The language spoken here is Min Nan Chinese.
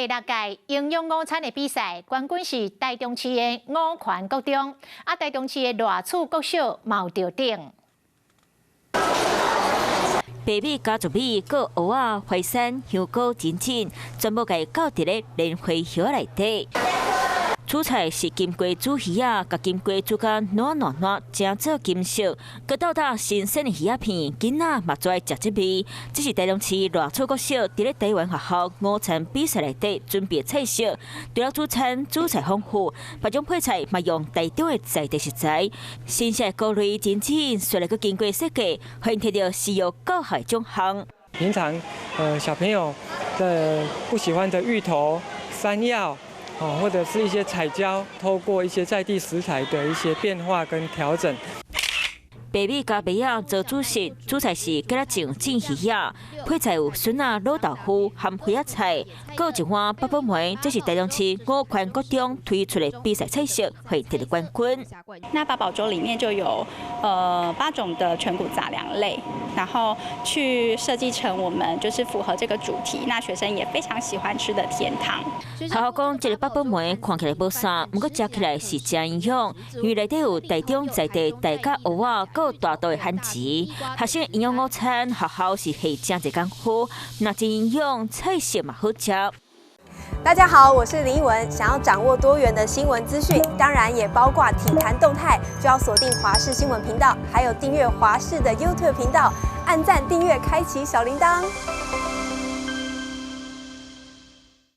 第六屆營養午餐的比賽，冠軍是台中市的五權國中，啊，台中市的賴厝國小嘛有著頂。白米加糯米，閣蚵仔、淮山、香菇、蓁蓁，全部共攪佇咧蓮花葉內底。主菜是金瓜煮魚仔，共金瓜煮甲軟爛爛，成做金色。閣鬥搭新鮮的魚仔片，囡仔嘛最愛食這味。這是台中市賴厝國小佇咧台灣學校午餐比賽內底準備的菜色。除了主餐主菜豐富，別種配菜嘛用台中的在地食材，新鮮的菇類蓁蓁，雪來閣經過設計，歡迎摕著食育教學獎項。平常小朋友的不喜歡的芋頭、山藥，哦，或者是一些彩椒，透過一些在地食材的一些變化跟調整。白米加麥仔做主食，主菜是芥仔醬煎魚仔，配菜有筍仔、滷豆腐、含花仔菜，閣有一碗八寶糜。這是台中市五權國中推出的比賽菜色，會得冠軍。那八寶粥裡面就有八種的全穀雜糧類，然後去設計成我們就是符合這個主題，那學生也非常喜歡吃的甜湯。學校講，這個八寶糜看起來無啥，毋過食起來是誠營養，因為內底有台中在地大甲蚵仔，閣有大肚的番薯。學生營養午餐，學校是下誠濟工夫，若真營養，菜色嘛好食。大家好，我是林奕文。想要掌握多元的新聞資訊，當然也包括體壇動態，就要鎖定華視新聞頻道，還有訂閱華視的 YouTube 頻道，按讚、訂閱、開啟小鈴鐺。